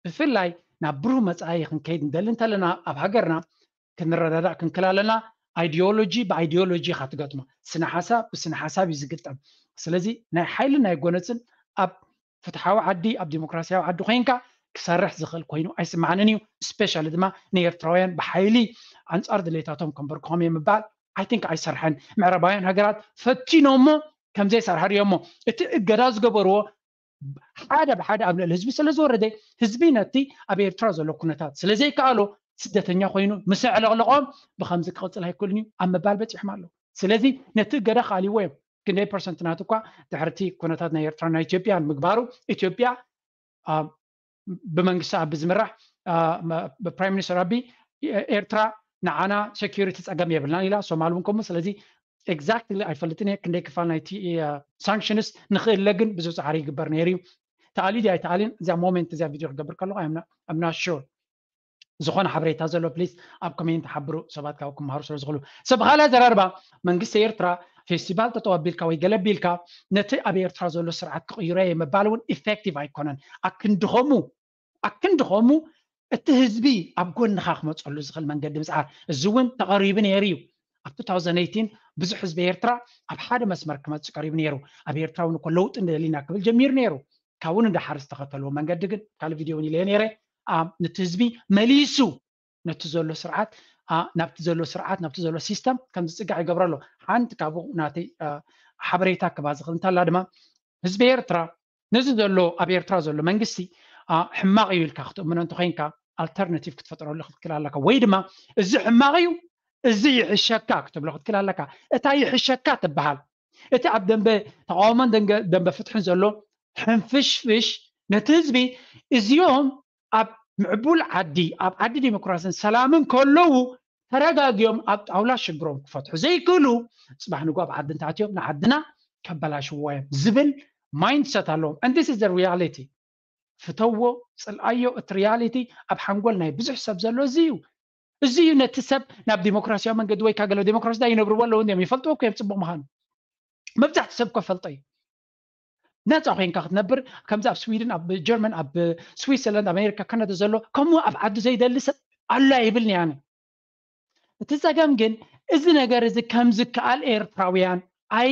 ብፍላይ ናብ ብሩህ መፃኢ ክንከይድ ንደሊ እንተለና ኣብ ሃገርና ክንረዳዳእ ክንክል ኣለና። ኣይዲዮሎጂ ብኣይዲዮሎጂ ኢኻ ትገጥሞ። ስነ ሓሳብ ብስነ ሓሳብ እዩ ዝግጠም። ስለዚ ናይ ሓይሊ ናይ ጎነፅን ኣብ ፍትሓዊ ዓዲ ኣብ ዲሞክራሲያዊ ዓዲ ኮይንካ ክሰርሕ ዝኽእል ኮይኑ ኣይስማዓንን እዩ። ስፔሻሊ ድማ ንኤርትራውያን ብሓይሊ ኣንፃር ድሌታቶም ከንበርክኾም እየ ምባል ኣይ ቲንክ ኣይሰርሐን። ምዕራባውያን ሃገራት ፈቲኖሞ ከምዘይሰርሐ ሪኦሞ እቲ እገዳ ዝገበርዎ ሓደ ብሓደ ኣብ ልዕሊ ህዝቢ ስለ ዝወረደ ህዝቢ ነቲ ኣብ ኤርትራ ዘሎ ኩነታት ስለ ዘይከኣሎ ስደተኛ ኮይኑ ምስ ኣዕለቕለቖም ብከምዚ ክቕፅል ኣይክእልን እዩ ኣብ ምባል በፂሖም ኣለዉ። ስለዚ ነቲ እገዳ ክኣልይዎ እዮም። ክንደይ ፐርሰንት ናት እኳ ድሕርቲ ኩነታት ናይ ኤርትራ ናይ ኢትዮጵያ ንምግባሩ ኢትዮጵያ ብመንግስቲ ኣቢ ዝምራሕ ብፕራይም ሚኒስተር ኣቢ ኤርትራ ንዓና ሴኪሪቲ ፀገም የብልናን ኢላ። ሶማል እውን ከምኡ። ስለዚ ኤግዛክትሊ ኣይፈልጥን እየ ክንደይ ክፋል ናይቲ ሳንክሽንስ ንኽእለ ግን ብዙ ፃዕሪ ይግበር ነይሩ እዩ። ተኣልዩ ድዩ ኣይተኣልዩን እዚኣ ሞመንት እዚኣ ቪድዮ ክገብር ከለኹ ኣምና ሹር። ዝኾነ ሓበሬታ ዘሎ ፕሊስ ኣብ ኮሜንት ሓብሩ ሰባት ካብ ክመሃሩ ስለ ዝኽእሉ። ሰብ ካልእ ኣዘራርባ መንግስቲ ኤርትራ ፌስቲቫል ጠጠው ኣቢልካ ወይ ገለ ኣቢልካ ነቲ ኣብ ኤርትራ ዘሎ ስርዓት ክቕይሮ እየ ምባል እውን ኢፌክቲቭ ኣይኮነን። ኣክንድኸሙ ኣክንድኸሙ እቲ ህዝቢ ኣብ ጎንኻ ክመፀሉ ዝኽእል መንገዲ ምፅዓር እዚ እውን ተቐሪቡ ነይሩ እዩ። ኣብ two thousand eighteen ብዙሕ ህዝቢ ኤርትራ ኣብ ሓደ መስመር ክመፅእ ቀሪቡ ነይሩ። ኣብ ኤርትራ እውን እኮ ለውጢ ንደሊና ክብል ጀሚሩ ነይሩ። ካብኡ ንደሓር ዝተኸተልዎ መንገዲ ግን ካልእ ቪድዮ እውን ኢለዮ ነይረ። ነቲ ህዝቢ መሊሱ ነቲ ዘሎ ስርዓት ናብቲ ዘሎ ስርዓት ናብቲ ዘሎ ሲስተም ከም ዝፅጋዕ ይገብሮ ኣሎ። ሓንቲ ካብኡ ናተይ ሓበሬታ ክባ ዝኽእል እንታላ ድማ ህዝቢ ኤርትራ ነዚ ዘሎ ኣብ ኤርትራ ዘሎ መንግስቲ ሕማቕ እዩ ኢልካ ክትእምኖ እንተኮይንካ ኣልተርናቲቭ ክትፈጥረሉ ክትክል ኣለካ ወይ ድማ እዚ ሕማቕ እዩ እዚ ይሕሸካ ክትብሎ ክትክል ኣለካ። እታ ይሕሸካ ትበሃል እቲ ኣብ ደንበ ተቃውሞን ደንበ ፍትሕን ዘሎ ሕንፍሽፍሽ ነቲ ህዝቢ እዚኦም ኣብ ምዕቡል ዓዲ ኣብ ዓዲ ዲሞክራሲን ሰላምን ከለዉ ተረጋጊኦም ኣብ ጣውላ ሽግሮም ክፈትሑ ዘይክእሉ ፅባሕ ንጎ ኣብ ዓዲ እንተኣትዮም ንዓድና ከበላሽዎ እዮም ዝብል ማይንድሰት ኣለዎም። And this is the reality። ፍተዎ ፅልኣዮ እቲ ሪያሊቲ ኣብ ሓንጎል ናይ ብዙሕ ሰብ ዘሎ እዚ እዩ። እዚ እዩ ነቲ ሰብ ናብ ዲሞክራሲያዊ መንገዲ ወይ ካገለ ዲሞክራሲ ዳ ይነብርዎ ኣለዉ እንዲም ይፈልጥዎ እኮ እዮም ፅቡቅ ምዃኑ መብዛሕቲ ሰብ እኮ ፈልጦ እዩ። ነፃ ኮይንካ ክትነብር ከምዚ ኣብ ስዊድን ኣብ ጀርመን ኣብ ስዊትዘርላንድ ኣሜሪካ ካናዳ ዘሎ ከምኡ ኣብ ዓዱ ዘይደሊ ሰብ ኣሎ ይብል ንያነ። እቲ ፀገም ግን እዚ ነገር እዚ ከምዝከኣል ኤርትራውያን ኣይ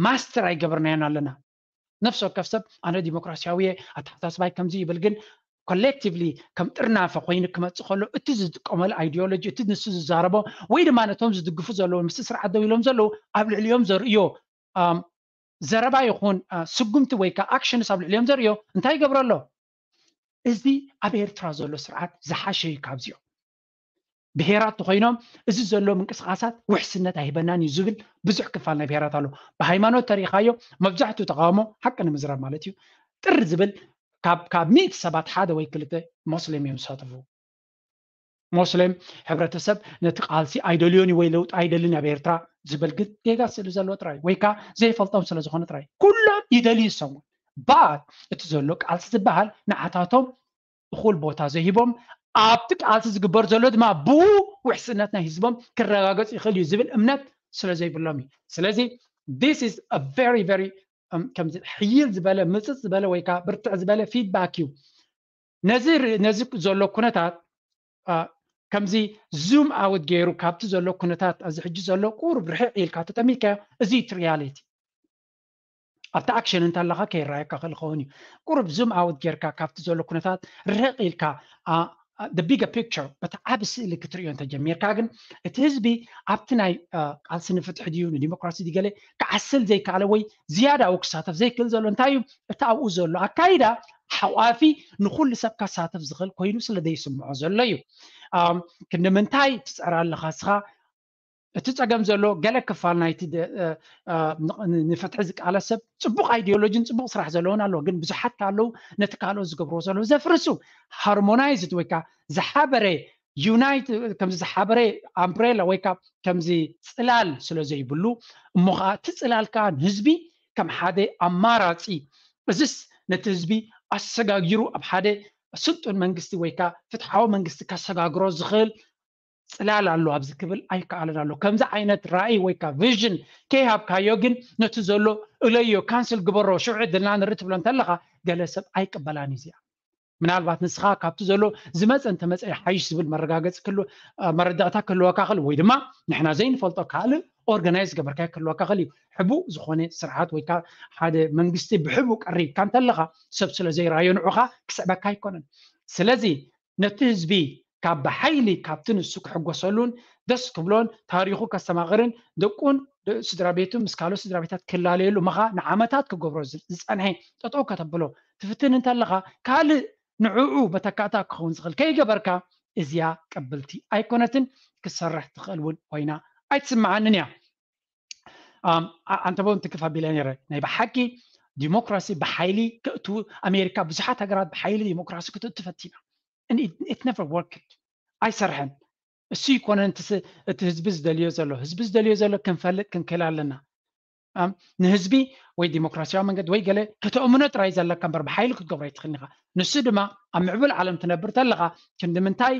ማስተር ኣይገበርናዮን ኣለና። ነፍሲ ወከፍ ሰብ ኣነ ዲሞክራሲያዊ ኣተሓሳስባይ ከምዚ ይብል ግን ኮሌክቲቭሊ ከም ጥርናፈ ኮይኑ ክመፅእ ከሎ እቲ ዝጥቀመሉ ኣይዲዮሎጂ እቲ ንሱ ዝዛረቦ ወይ ድማ ነቶም ዝድግፉ ዘለዉ ምስ ስርዓት ደው ኢሎም ዘለዉ ኣብ ልዕሊኦም ዘርእዮ ዘረባ ይኹን ስጉምቲ ወይ ከዓ ኣክሽንስ ኣብ ልዕሊኦም ዘርእዮ እንታይ ይገብሮ ኣሎ? እዚ ኣብ ኤርትራ ዘሎ ስርዓት ዝሓሸ እዩ ካብዚኦም። ብሄራት ተኮይኖም እዚ ዘሎ ምንቅስቃሳት ውሕስነት ኣይህበናን እዩ ዝብል ብዙሕ ክፋል ናይ ብሄራት ኣሎ። ብሃይማኖት ተሪኢኻዮ መብዛሕትኡ ተቃውሞ ሓቂ ንምዝራብ ማለት እዩ ጥር ዝብል ካብ ካብ ሚእቲ ሰባት ሓደ ወይ ክልተ ሞስሊም እዮም ዝሳተፉ። ሞስሊም ሕብረተሰብ ነቲ ቃልሲ ኣይደልዮን እዩ ወይ ለውጢ ኣይደልን ኣብ ኤርትራ ዝብል ግን ጌጋ ስለ ዘለዎ ጥራይ ወይ ከዓ ዘይፈልጦም ስለ ዝኾነ ጥራይ ኩሎም ይደልዩ ይሰሙ ባት እቲ ዘሎ ቃልሲ ዝበሃል ንዓታቶም እኹል ቦታ ዘይሂቦም ኣብቲ ቃልሲ ዝግበር ዘሎ ድማ ብኡ ውሕስነት ናይ ህዝቦም ክረጋገፅ ይኽእል እዩ ዝብል እምነት ስለ ዘይብሎም እዩ። ስለዚ this is a very very ከምዚ ሕይል ዝበለ ምፅፅ ዝበለ ወይ ከዓ ብርትዕ ዝበለ ፊድባክ እዩ። ነዚ ነዚ ዘሎ ኩነታት ከምዚ ዙም ኣውት ገይሩ ካብቲ ዘሎ ኩነታት እዚ ሕጂ ዘሎ ቁሩብ ርሕቕ ኢልካ ተጠሚካ እዚ እቲ ሪያሊቲ ኣብቲ ኣክሽን እንተለካ ከይረኣየካ ክእል ኸውን እዩ። ቁሩብ ዙም ኣውት ጌርካ ካብቲ ዘሎ ኩነታት ርሕቕ ኢልካ ቢገ ፒክቸር በቲ ዓብ ስእሊ ክትርእዮ እንተጀሚርካ ግን እቲ ህዝቢ ኣብቲ ናይ ቃልሲ ንፍትሒ ድዩ ንዲሞክራሲ ድገለ ክዓስል ዘይከኣለ ወይ ዝያዳኡ ክሳተፍ ዘይክእል ዘሎ እንታይ እዩ? እቲ ኣብኡ ዘሎ ኣካይዳ ሓቋፊ ንኩሉ ሰብ ከሳተፍ ዝኽእል ኮይኑ ስለ ዘይስምዖ ዘሎ እዩ። ክንዲ ምንታይ ትፅዕር ኣለኻ እስኻ? እቲ ፀገም ዘሎ ገለ ክፋል ናይቲ ንፍትሒ ዝቃለስ ሰብ ፅቡቅ ኣይዲዮሎጂን ፅቡቅ ስራሕ ዘለውን ኣለዎ፣ ግን ብዙሓት ኣለዉ ነቲ ካልኦት ዝገብርዎ ዘለዉ ዘፍርሱ ሃርሞናይዝድ ወይ ከዓ ዝሓበረ ዩናይት ከምዚ ዝሓበረ ኣምብሬላ ወይ ከዓ ከምዚ ፅላል ስለ ዘይብሉ እሞ ከዓ እቲ ፅላል ከዓ ንህዝቢ ከም ሓደ ኣማራፂ እዝስ ነቲ ህዝቢ ኣሰጋጊሩ ኣብ ሓደ ስልጡን መንግስቲ ወይ ከዓ ፍትሓዊ መንግስቲ ከሰጋግሮ ዝኽእል ፅላል ኣሎ ኣብዚ ክብል ኣይከኣልን ኣሎ። ከምዚ ዓይነት ራእይ ወይ ከዓ ቪዥን ከይሃብካዮ ግን ነቲ ዘሎ እለዮ ካንስል ግበሮ ሽዑ ድልና ንርኢ ትብሎ እንተለካ ገለ ሰብ ኣይቅበላን እዩ እዚኣ። ምናልባት ንስኻ ካብቲ ዘሎ ዝመፀ እንተመፀ ሓይሽ ዝብል መረጋገፂ መረዳእታ ክህልወካ ክእል ወይ ድማ ንሕና ዘይንፈልጦ ካልእ ኦርጋናይዝ ገበርካዮ ክህልወካ ክእል እዩ። ሕቡእ ዝኾነ ስርዓት ወይ ከዓ ሓደ መንግስቲ ብሕቡእ ቀሪብካ እንተለኻ ሰብ ስለ ዘይረኣዮ ንዑኻ ክስዕበካ ኣይኮነን። ስለዚ ነቲ ህዝቢ ካብ ብሓይሊ ካብቲ ንሱ ክሕጎሰሉን ደስ ክብሎን ታሪኹ ከስተማቕርን ደቁን ስድራ ቤቱ ምስ ካልኦት ስድራ ቤታት ክላለየሉ ምኻ ንዓመታት ክገብሮ ዝፀንሐ ጠጠው ከተብሎ ትፍትን እንተለኻ ካልእ ንዕኡ መተካእታ ክኸውን ዝኽእል ከይገበርካ እዚኣ ቅብልቲ ኣይኮነትን። ክትሰርሕ ትኽእል እውን ኮይና ኣይትስምዓንን እያ። ኣንተቦ እንትክፍ ኣቢለ ነረ ናይ ብሓቂ ዲሞክራሲ ብሓይሊ ክእቱ ኣሜሪካ ብዙሓት ሃገራት ብሓይሊ ዲሞክራሲ ክትእቱ ፈቲና it never worked ኣይሰርሐን። እሱ ይኮነን እቲ ህዝቢ ዝደልዮ ዘሎ ህዝቢ ዝደልዮ ዘሎ ክንፈልጥ ክንክእል ኣለና። ንህዝቢ ወይ ዲሞክራሲያዊ መንገዲ ወይ ገለ ከተእምኖ ጥራይ ዘለካ እምበር ብሓይሊ ክትገብሮ ኣይትኽእልን ኢኻ። ንሱ ድማ ኣብ ምዕቡል ዓለም ትነብር ተለኻ ክንዲ ምንታይ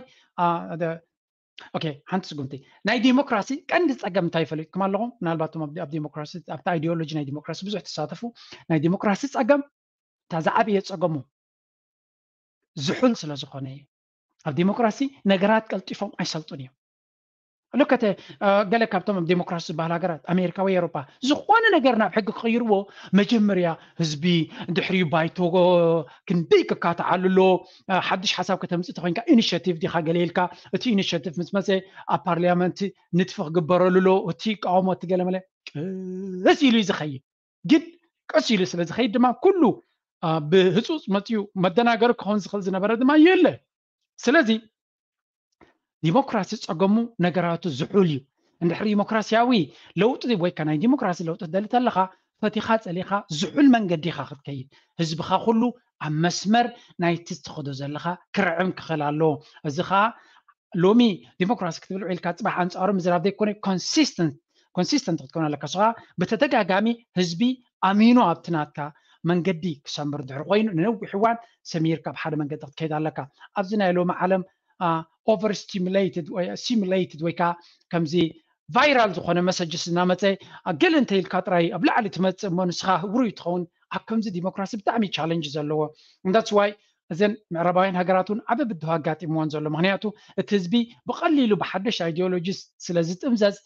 ኦኬ ሓንቲ ስጉምቲ ናይ ዲሞክራሲ ቀንዲ ፀገም እንታይ ፈሊጥኩም ኣለኹም? ምናልባት ኣብ ዲሞክራሲ ኣብቲ ኣይዲዮሎጂ ናይ ዲሞክራሲ ብዙሕ ትሳተፉ ናይ ዲሞክራሲ ፀገም እታ ዝዓበየ ፀገሙ ዝሑል ስለ ዝኾነ እዩ። ኣብ ዲሞክራሲ ነገራት ቀልጢፎም ኣይሰልጡን እዮም። ልከተ ገለ ካብቶም ኣብ ዲሞክራሲ ዝበሃል ሃገራት ኣሜሪካ ወይ ኤሮፓ ዝኾነ ነገር ናብ ሕጊ ክቕይርዎ መጀመርያ ህዝቢ ድሕሪኡ ባይቶ ክንደይ ክካትዓሉ ኣሎ። ሓድሽ ሓሳብ ከተምፅእ ተኮይንካ ኢኒሽቲቭ ዲካ ገለ ኢልካ እቲ ኢኒሽቲቭ ምስ መፀ ኣብ ፓርሊያመንት ንጥፊ ክግበረሉ ኣሎ። እቲ ይቃወሞ እቲ ገለመለ ቀስ ኢሉ እዩ ዝኸይድ። ግን ቀስ ኢሉ ስለ ዝኸይድ ድማ ኩሉ ብህፁፅ መፅኡ መደናገሪ ክኸውን ዝኽእል ዝነበረ ድማ የለ። ስለዚ ዲሞክራሲ ፀገሙ ነገራቱ ዝሑል እዩ። እንድሕሪ ዲሞክራሲያዊ ለውጢ ወይ ከዓ ናይ ዲሞክራሲ ለውጢ ትደሊ ተለካ ፈቲኻ ፀሊኻ ዝሑል መንገዲ ኢኻ ክትከይድ። ህዝብኻ ኩሉ ኣብ መስመር ናይቲ ትኸዶ ዘለኻ ክርዕም ክኽእል ኣለዎ። እዚ ከዓ ሎሚ ዲሞክራሲ ክትብል ውዒልካ ፅባሕ ኣንፃሩ ምዝራብ ዘይኮነ ኮንሲስተንት ኮንሲስተንት ክትከውን ኣለካ። ንስኻ ብተደጋጋሚ ህዝቢ ኣሚኑ ኣብቲ ናትካ መንገዲ ክሰምር ድሕሪ ኮይኑ ንነዊሕ እዋን ሰሚርካ ኣብ ሓደ መንገዲ ክትከይድ ኣለካ። ኣብዚ ናይ ሎሚ ዓለም ኦቨር ስቲሙሌትድ ወይ ሲሙሌትድ ወይ ከዓ ከምዚ ቫይራል ዝኾነ መሰጅስ እናመፀ ገለ እንተ ኢልካ ጥራይ ኣብ ላዕሊ ትመፅእ እሞ ንስኻ ህውሩይ ትኸውን። ኣብ ከምዚ ዲሞክራሲ ብጣዕሚ ቻለንጅ ዘለዎ that's why እዘን ምዕራባውያን ሃገራት እውን ዓቢ ብድሆ ኣጋጢምዎን ዘሎ። ምክንያቱ እቲ ህዝቢ ብቐሊሉ ብሓደሽ ኣይዲዮሎጂስ ስለ ዝጥምዘዝ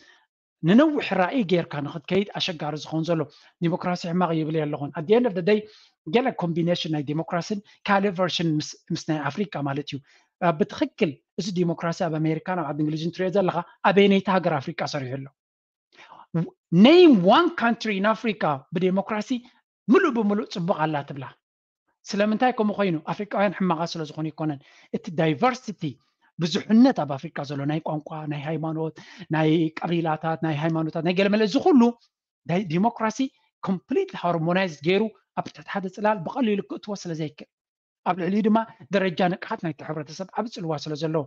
ንነዊሕ ራእይ ጌርካ ንክትከይድ ኣሸጋሪ ዝኸውን ዘሎ። ዲሞክራሲ ሕማቕ ይብል ኣለኹን። At the end of the day ገለ ኮምቢኔሽን ናይ ዲሞክራሲን ካልእ ቨርሽን ምስ ናይ ኣፍሪቃ ማለት እዩ። ብትኽክል እዚ ዲሞክራሲ ኣብ ኣሜሪካን ኣብ ዓዲ እንግሊዝን ትሪኦ ዘለካ ኣበየነይቲ ሃገር ኣፍሪቃ ሰሪሑ ኣሎ? Name one country in Africa ብዴሞክራሲ ምሉእ ብምሉእ ፅቡቕ ኣላ ትብላ። ስለምንታይ ከምኡ ኮይኑ? ኣፍሪቃውያን ሕማቓት ስለ ዝኾኑ ይኮነን። እቲ ዳይቨርሲቲ፣ ብዙሕነት ኣብ ኣፍሪቃ ዘሎ፣ ናይ ቋንቋ፣ ናይ ሃይማኖት፣ ናይ ቀቢላታት፣ ናይ ሃይማኖታት፣ ናይ ገለመለ፣ እዚ ኩሉ ዲሞክራሲ ኮምፕሊት ሃርሞናይዝ ገይሩ ኣብ ትሕቲ ሓደ ፅላል ብቐሊሉ ክእትዎ ስለ ዘይክእል፣ ኣብ ልዕሊኡ ድማ ደረጃ ንቅሓት ናይቲ ሕብረተሰብ ዓቢ ፅልዋ ስለ ዘለዎ፣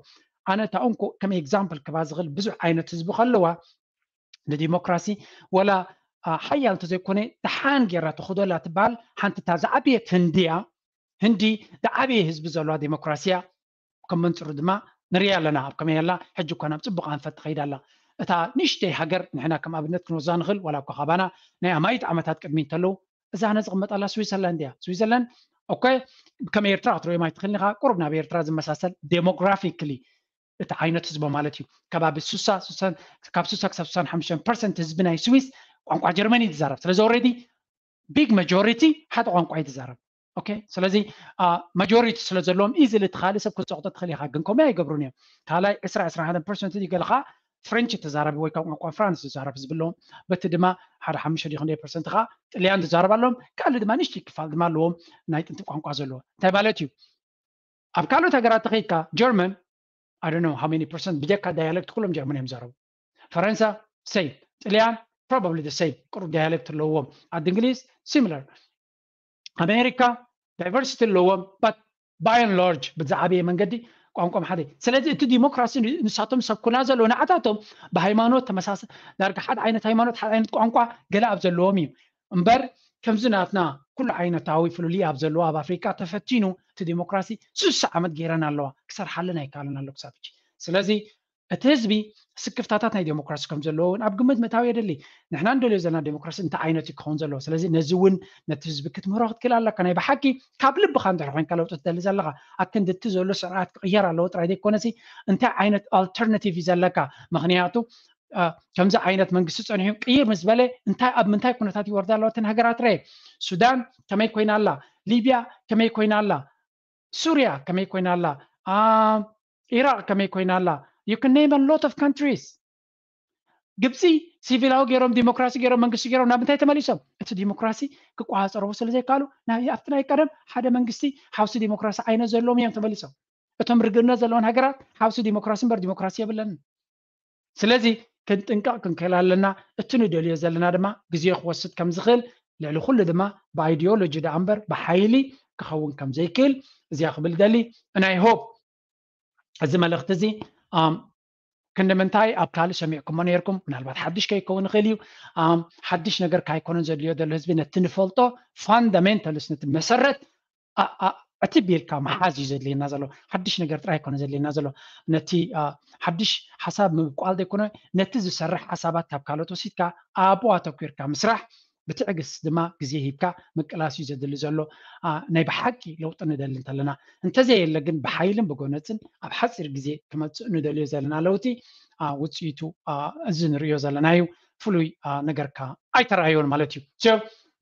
ኣነ እታ እንኮ ከም ኤግዛምፕል ክባ ዝኽእል፣ ብዙሕ ዓይነት ህዝቢ ከለዋ ንዲሞክራሲ ወላ ሓያል እንተዘይኮነ ደሓን ጌራ ተኽዶ ኣላ ትበሃል ሓንቲ እታ ዝዓበየት ህንዲ እያ። ህንዲ ዝዓበየ ህዝቢ ዘለዋ ዲሞክራሲ እያ። ከም መንፅሩ ድማ ንሪኣ ኣለና ኣብ ከመይ ኣላ። ሕጂ እኳ ናብ ፅቡቕ ኣንፈት ትኸይድ ኣላ። እታ ንእሽተይ ሃገር ንሕና ከም ኣብነት ክንወስዳ ንኽእል፣ ዋላ እኳ ካባና ናይ ኣማኢት ዓመታት ቅድሚ እንተለዉ፣ እዛ ኣነ ዝቕመጣላ ስዊዘርላንድ እያ። ስዊዘርላንድ ኦኬ፣ ከም ኤርትራ ክትሪኦም ኣይትኽእልን ኢኻ። ቁሩብ ናብ ኤርትራ ዝመሳሰል ዴሞግራፊክሊ እቲ ዓይነት ህዝቦ ማለት እዩ። ከባቢ ሱሳ ካብ ሱሳ ክሳብ ሱሳን ሓሙሽተን ፐርሰንት ህዝቢ ናይ ስዊስ ቋንቋ ጀርመን እዩ ዝዛረብ። ስለዚ ኦልሬዲ ቢግ ማጆሪቲ ሓደ ቋንቋ እዩ ዝዛረብ። ኦኬ፣ ስለዚ ማጆሪቲ ስለ ዘለዎም ኢዝሊ እቲ ካልእ ሰብ ክትፀቕጦ ትኽእል ኢኻ፣ ግን ከምኡ ኣይገብሩን እዮም። ካልኣይ ዕስራ ዕስራ ሓደን ፐርሰንት ገለ ከዓ ፍሬንች ተዛረቢ ወይ ካብ ቋንቋ ፍራንስ ዝዛረብ ህዝቢ ኣለዎም። በቲ ድማ ሓደ ሓሙሽተ ዲኹ እንደ ፐርሰንት ከዓ ጥልያን ዝዛረብ ኣለዎም። ካልእ ድማ ንእሽተይ ክፋል ድማ ኣለዎም ናይ ጥንቲ ቋንቋ ዘለዎ። እንታይ ማለት እዩ? ኣብ ካልኦት ሃገራት ተኸይድካ ጀርመን I don't know how many percent ብጀካ ዳያለክት ኩሎም ጀርመን እዮም ዘረቡ። ፈረንሳ ሴም፣ ጥልያን ፕሮባብሊ ሴም፣ ቅሩብ ዳያለክት ኣለዎም። ዓዲ እንግሊዝ ሲሚላር፣ ኣሜሪካ ዳይቨርሲቲ ኣለዎም፣ but by and large ብዝዓበየ መንገዲ ቋንቋም ሓደ። ስለዚ እቲ ዲሞክራሲ ንሳቶም ሰብኩና ዘለዎ ንዓታቶም ብሃይማኖት ተመሳሰ ዳርጋ ሓደ ዓይነት ሃይማኖት፣ ሓደ ዓይነት ቋንቋ ገለ ኣብ ዘለዎም እዩ እምበር ከምዚ ናትና ኩሉ ዓይነታዊ ፍልልይ ኣብ ዘለዎ ኣብ ኣፍሪቃ ተፈቲኑ እቲ ዲሞክራሲ ስሳ ዓመት ገይረን ኣለዋ፣ ክሰርሓለን ኣይከኣለን ኣሎ ክሳብ ሕጂ። ስለዚ እቲ ህዝቢ ስክፍታታት ናይ ዴሞክራሲ ከም ዘለዎ እውን ኣብ ግምት ምእታው የድሊ። ንሕና ንደልዮ ዘለና ዴሞክራሲ እንታይ ዓይነት እዩ ክኸውን ዘለዎ? ስለዚ ነዚ እውን ነቲ ህዝቢ ክትምህሮ ክትክእል ኣለካ። ናይ ብሓቂ ካብ ልብኻ እንድሕር ኮይንካ ለውጢ ትደሊ ዘለኻ፣ ኣክንዲ እቲ ዘሎ ስርዓት ክቕየር ኣለዎ ጥራይ ዘይኮነሲ እንታይ ዓይነት ኣልተርናቲቭ እዩ ዘለካ? ምኽንያቱ ከምዚ ዓይነት መንግስቲ ፀኒሑ ቅይር ምስ በለ እንታይ ኣብ ምንታይ ኩነታት ይወርዳ ኣለዋ እተን ሃገራት? ረየ ሱዳን ከመይ ኮይና ኣላ? ሊብያ ከመይ ኮይና ኣላ? ሱርያ ከመይ ኮይና ኣላ? ኢራቅ ከመይ ኮይና ኣላ? You can name a lot of countries። ግብፂ ሲቪላዊ ገይሮም ዲሞክራሲ ገይሮም መንግስቲ ገይሮም ናብ ምንታይ ተመሊሶም? እቲ ዲሞክራሲ ክቆፃፀርዎ ስለ ዘይከኣሉ ኣብቲ ናይ ቀደም ሓደ መንግስቲ ሃውሲ ዲሞክራሲ ዓይነት ዘለዎም እዮም ተመሊሶም። እቶም ርግእነት ዘለዎን ሃገራት ሃውሲ ዲሞክራሲ እምበር ዲሞክራሲ የብለንን። ስለዚ ክንጥንቀቕ ክንክእል ኣለና። እቲ ንደልዮ ዘለና ድማ ግዜ ክወስድ ከም ዝኽእል፣ ልዕሊ ኩሉ ድማ ብኣይዲዮሎጂ ደኣ እምበር ብሓይሊ ክኸውን ከም ዘይክእል እዚኣ ክብል ደሊ። ናይ ሆፕ እዚ መልእኽቲ እዚ ክንዲ ምንታይ ኣብ ካልእ ሰሚዕኩሞ ነርኩም፣ ምናልባት ሓድሽ ከይከውን ይኽእል እዩ። ሓድሽ ነገር ካይኮነን ዘድልዮ ዘሎ ህዝቢ ነቲ ንፈልጦ ፋንዳሜንታልስ ነቲ መሰረት ዕትብ ኢልካ መሓዝ እዩ ዘድልየና ዘሎ። ሓድሽ ነገር ጥራይ ኣይኮነ ዘድልየና ዘሎ። ነቲ ሓድሽ ሓሳብ ምብቋል ዘይኮነ፣ ነቲ ዝሰርሕ ሓሳባት ካብ ካልኦት ወሲድካ ኣብኡ ኣተኲርካ ምስራሕ፣ ብትዕግስቲ ድማ ግዜ ሂብካ ምቅላስ እዩ ዘድሊ ዘሎ። ናይ ብሓቂ ለውጢ ንደሊ እንተለና፣ እንተዘየለ ግን ብሓይልን ብጎነፅን ኣብ ሓፂር ግዜ ክመፅእ ንደልዮ ዘለና ለውጢ ውፅኢቱ እዚ ንርእዮ ዘለና እዩ። ፍሉይ ነገርካ ኣይተረኣዮን ማለት እዩ።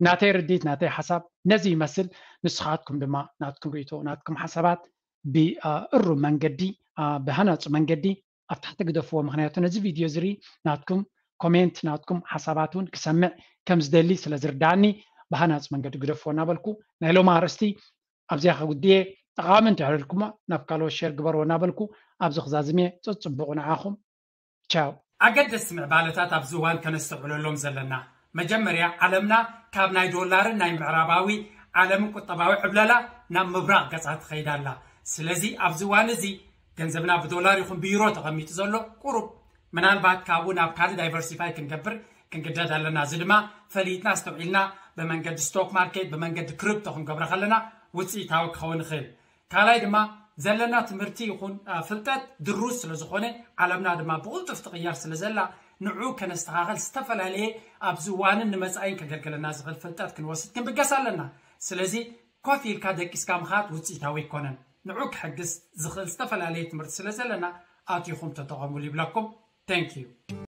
ናተይ ርዲት ናተይ ሓሳብ ነዚ ይመስል። ንስኻትኩም ድማ ናትኩም ርእቶ ናትኩም ሓሳባት ብእሩ መንገዲ ብሃናፁ መንገዲ ኣብ ታሕቲ ግደፍዎ። ምክንያቱ ነዚ ቪድዮ ዝርኢ ናትኩም ኮሜንት ናትኩም ሓሳባት እውን ክሰምዕ ከም ዝደሊ ስለ ዝርዳኒ ብሃናፁ መንገዲ ግደፍዎ እናበልኩ ናይ ሎም ኣርእስቲ ኣብዚኣ ከጉድየ ጠቓሚ እንተሕልልኩሞ ናብ ካልኦት ሸር ግበርዎ እናበልኩ ኣብዚ ክዛዝምየ ፀፅቡቑ ንዓኹም። ቻው። ኣገደስቲ ምዕባለታት ኣብዚ እዋን ከነስተውዕለሎም ዘለና፣ መጀመርያ ዓለምና ካብ ናይ ዶላርን ናይ ምዕራባዊ ዓለምን ቁጠባዊ ዕብለላ ናብ ምብራቕ ገጻ ትኸይድ ኣላ። ስለዚ ኣብዚ እዋን እዚ ገንዘብና ብዶላር ይኹን ብዩሮ ተቐሚጡ ዘሎ ቁሩብ ምናልባት ካብኡ ናብ ካልእ ዳይቨርሲፋይ ክንገብር ክንግደድ ኣለና። እዚ ድማ ፈሊጥና ኣስተውዒልና ብመንገዲ ስቶክ ማርኬት ብመንገዲ ክሪፕቶ ክንገብሮ ከለና ውፅኢታዊ ክኸውን ይኽእል። ካልኣይ ድማ ዘለና ትምህርቲ ይኹን ፍልጠት ድሩዝ ስለ ዝኾነ ዓለምና ድማ ብቕልጡፍ ትቕየር ስለ ዘላ ንዑ ከነስተኻኸል ዝተፈላለየ ኣብዚ እዋንን ንመፃኢን ከገልግለና ዝኽእል ፍልጠት ክንወስድ ክንብገስ ኣለና። ስለዚ ኮፍ ኢልካ ደቂስካ ምኻድ ውፅኢታዊ ኣይኮነን። ንዑ ክሕግዝ ዝኽእል ዝተፈላለየ ትምህርቲ ስለ ዘለና ኣቲኹም ተጠቐሙሉ ይብለኩም። Thank you።